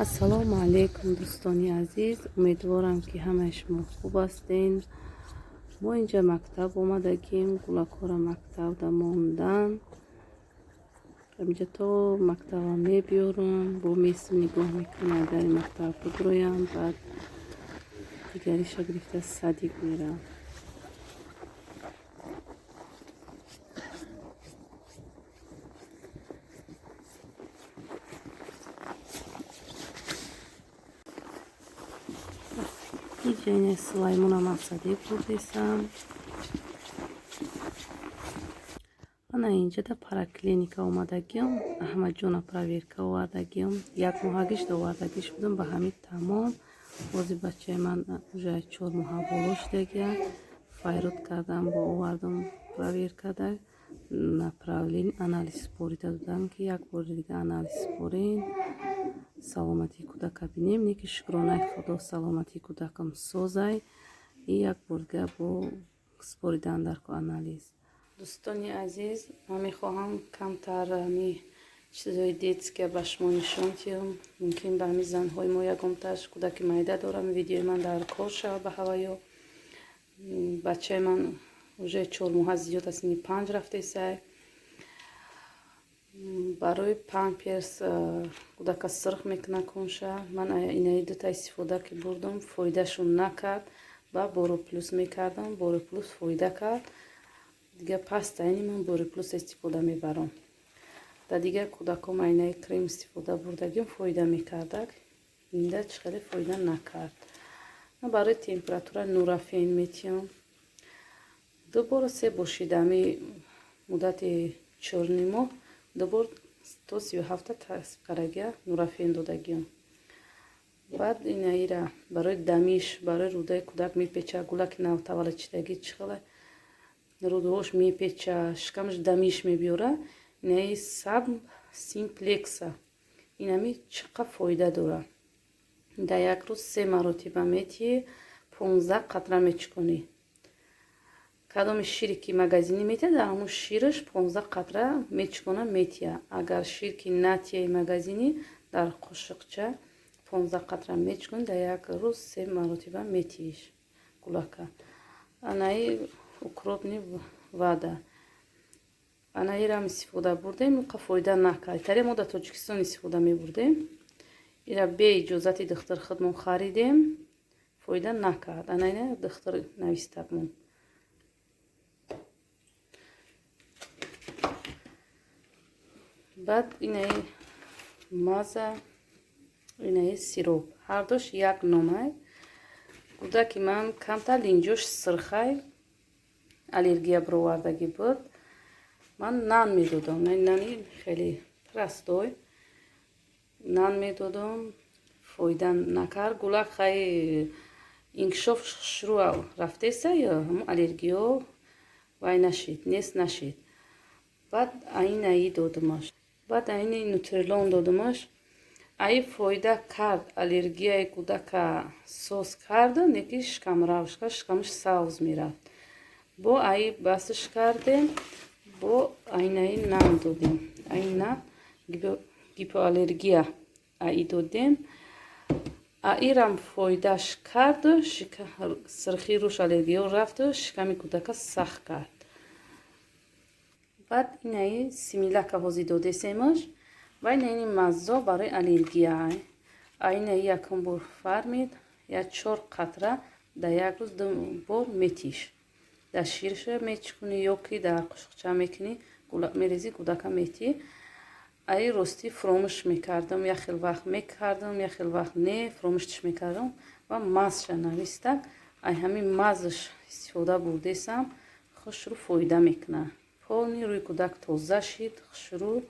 Ассалому алайкум, дӯстони азиз. Умедворам, ки ҳамаи шумо хуб ҳастен. Мо инҷа мактаб омадагим, гулакҳоро мактабда мондан. Инҷа то мактаба мебиёрам, бо месим нигоҳ мекунам, агари мактаб бидроям, баъд дигариша гирифта садик мерам. Иҷа Сулаймонам аз садик бурдесам. Ана инҷада параклиника омадагиам, Аҳмадҷона проверка овардагиам. Як моҳагиш овардагиш будам, ба ҳамин тамом. Бози бачаи ман уже 4 моҳа боло шудагия. Файрод кардам, бо овардам проверкада. Направление анализ спорида додам, ки як бори дига анализ спорин, саломатии кӯдака бинем. Не ки, шукронаи Худо, саломатии кӯдакам созай. И як бор дига бо споридан дар анализ. Дӯстони азиз, ман мехоҳам камтар ами чизҳои детския ба шумо нишон диҳам. Мумкин ба ҳамин занҳои мо ягонташ кӯдаки майда дорам, видеои ман дар кор шава ба ҳаваё. Бачаи ман уже 4 моҳа зиёд аст, ини 5 рафтесай. Барои памперс кӯдака сирх мекунад кунша. Ман инаи дута истифода ки бурдам, фоидашон накард. Ба Боро Плюс мекардам, Боро Плюс фоида кард. Дига пастайни ман Боро Плюс истифода мебарам. Дар дигар кӯдаком айнаи крем истифода бурдагим, фоида мекардак, инда чӣ хеле фоида накард. Барои температура Нурофен метиҳам, ду бору се бор шидами муддати 4,5 моҳ ду бор то 37-та тасб Нурофен додагиам. Баъд инаира барои дамиш, барои рӯдаи кӯдак мепеча. Гулаки навтаваллудшидагӣ чӣ хела рӯдаҳош мепеча, шикамаш дамиш мебиёра. Инаи саб симплекса, инами чӣ қад фоида дора. Дар як рӯз се маротиба метиҳӣ, 15 қатра мечиконӣ. Кадоми шире ки магазинӣ метиҳад, дар ҳамун шираш 15 қатра мечикона, метиҳа. Агар шир ки натиҳаи магазинӣ, дар қошиқча 15 қатра мечиконӣ, дар як рӯз се маротиба метиҳиш гулака. Анаи укропный вода, анаирам истифода бурдем, қа фоида накард. Таре мо дар Тоҷикистон истифода мебурдем, ира бе иҷозати духтур худмон харидем, фоида накард. Анаина духтур навистабмон. Баъд инаи маза, инаи сироп, ҳардуш як номай. Кӯдаки ман камтар линҷош сирхай, аллергия бировардагӣ буд. Ман нан медодам, нани хеле простой нан медодам, фоида накард. Гулак хай инкишоф шурӯъ рафтеса ё ҳамун аллергиё вай нашид, нест нашид. Баъд аинаи додумаш, баъд аини Нутрилон додумаш, аи фоида кард, аллергияи кӯдака соз карду, неки шикамравшка, шикамаш савз мерафт. Бо аи басш кардем, бо айнаи нан додем, айна гипоаллергия аи додем, аирам фоидаш карду, сирхи руш аллергиё рафту, шиками кӯдака сахт кард. Баъд инаи Симилака ҳозир додесемаш ва инаи маззо барои аллергия. Аинаи якум бор фармид, я чор қатра дар як рӯз ду бор метиш. Дар ширша мечикунӣ ё ки дар қошуқча мекунӣ, мерезӣ, кӯдака метӣ. Аи ростӣ фуромӯш мекардам, як хел вақт мекардам, як хел вақт не, фуромӯштиш мекардам. Ва мазша навистак, ай ҳамин мазаш истифода бурдесам, хушрӯ фоида мекунад. Полный рӯи кӯдак тоза шид, хушрӯ,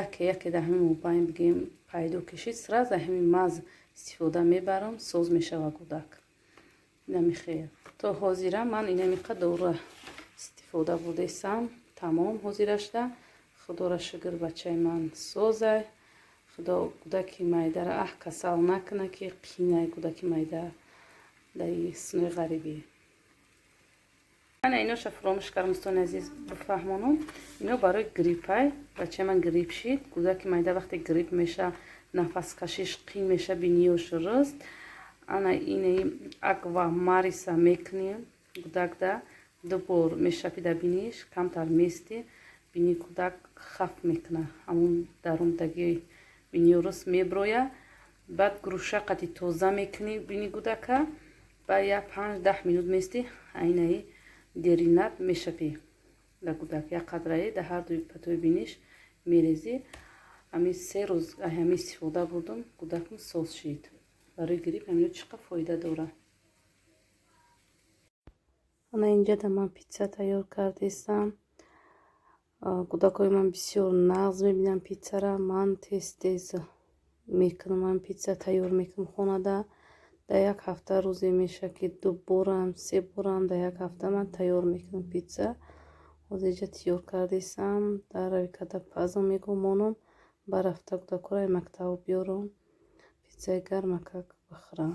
яке яке дар ҳамин мобайн бигем пайдо кишид, сразу ҳамин маз истифода мебарам, соз мешава кӯдак. Инами хел то ҳозира ман инамиқа дора истифода бурдесам, тамом ҳозирашда. Худоро шукр, бачаи ман созай. Худо кӯдаки майдара аҳ касал накуна, ки қинай кӯдаки майда дар синои ғарибӣ. Ана иноша фуромӯш кардам, дӯстони азиз, бифаҳмонам. Ино барои гриппай. Бачаи ман грипп шид. Кӯдаки майда вақте грипп меша, Нафаскашиш қин меша, биниёш рӯст. Ана ини Аква Мариса мекунем кӯдакда, ду бор мешапи дар биниш, камтар мести, бини кӯдак хаф мекуна, ҳамун дарундаги бинию рӯст меброя. Баъд груша қати тоза мекунӣ бини кӯдака, баъд як 5-10 минут мести, айнаи Деринат мешапӣ дар кӯдак, як қатраи дар ҳар дуи патои биниш мерезӣ. Ҳамин 3 рӯз ҳамин истифода бурдум, кӯдакам соз шид. Барои грипп ҳамино чӣ қадр фоида дорад. Ана инҷа ман питса тайёр кардистам. Кӯдакҳои ман бисёр нағз мебинанд питсара. Ман тез тез мекунам, ман питса тайёр мекунам хонада. Дар як ҳафта рӯзе меша, ки ду борам, се борам дар як ҳафта ман тайёр мекунам питса. Ҳозир инҷа тайёр кардистам, дар равикада пазм мегумонам, ба рафта кӯдакҳоро мактаб биёрам, питсаи гармакак бихӯрам.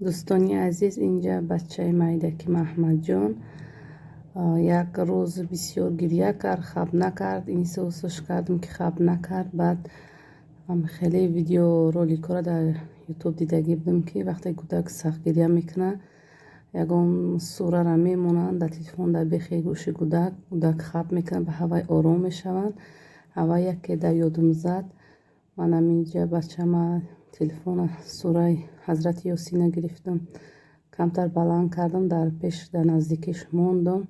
Дӯстони азиз, инҷа бачаи майдаки Маҳмадҷон як рӯз бисёр гиря кард, хаб накард. Инсоусош кардам, ки хаб накард. Баъд хеле видеороликҳоро дар Ютуб дидагӣ будам, ки вақте кӯдак сахт гиря мекунад, ягон сурара мемонанд дар телефон дар бехи гӯши кӯдак, кӯдак хаб мекунад, ба ҳавай ором мешаванд. Ҳавай яке дар ёдум зад. Ман ҳаминҷа бачама телефона сураи Ҳазрати Ёсина гирифтам, камтар баланд кардам, дар пеш, дар наздикиш мондам.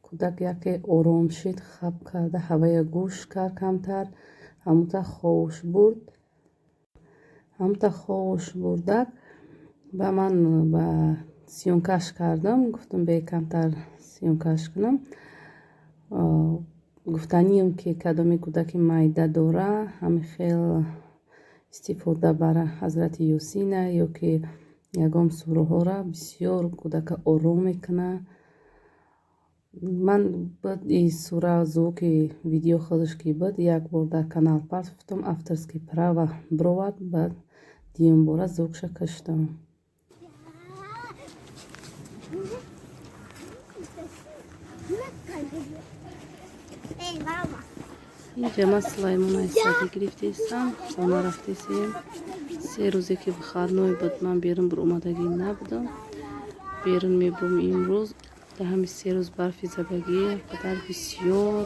Кӯдак яке ором шид, хаб карда, ҳавая гӯш кард камтар, ҳамута ховуш бурд. Ҳамута ховуш бурдак, ба ман ба съёмкаш кардам, гуфтам, бе камтар съёмкаш кунам. Гуфтанием, ки кадоме кӯдаки майда дора, ҳамин хел истифода бара Ҳазрати Ёсина ё ки ягон сураҳоро, бисёр кӯдака ором мекунад. Ман баъд и сура, звуки видео худаш ки буд, як бор дар канал партофтам, авторский права бировард, баъд дуюм бора звукша каштам. Инҷа ман Сулаймона садик гирифтаистам, хона рафтесем. 3 рӯзе ки выходной буд, ман берун биромадагӣ набудам. Берун мебурм имрӯз. Дар ҳамин 3 рӯз барфи задагӣ қадар бисёр,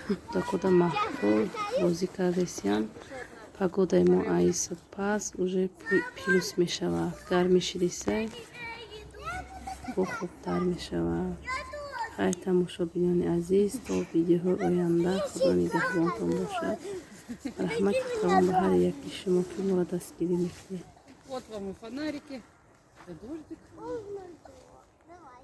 кӯдакода маҳқул бозӣ кардесиян. Погодаи мо аиса пас уже плюс мешавад, гармӣ шидисай, бо хубтар мешавад. Хайр, тамошобинони азиз, то видеоҳои оянда Худо нигаҳбонтон бошад. Раҳмати калон ба ҳар яки шумо, ки моро дастгирӣ мекунед. Вот вам и фонарики. Да, дождик. Давай.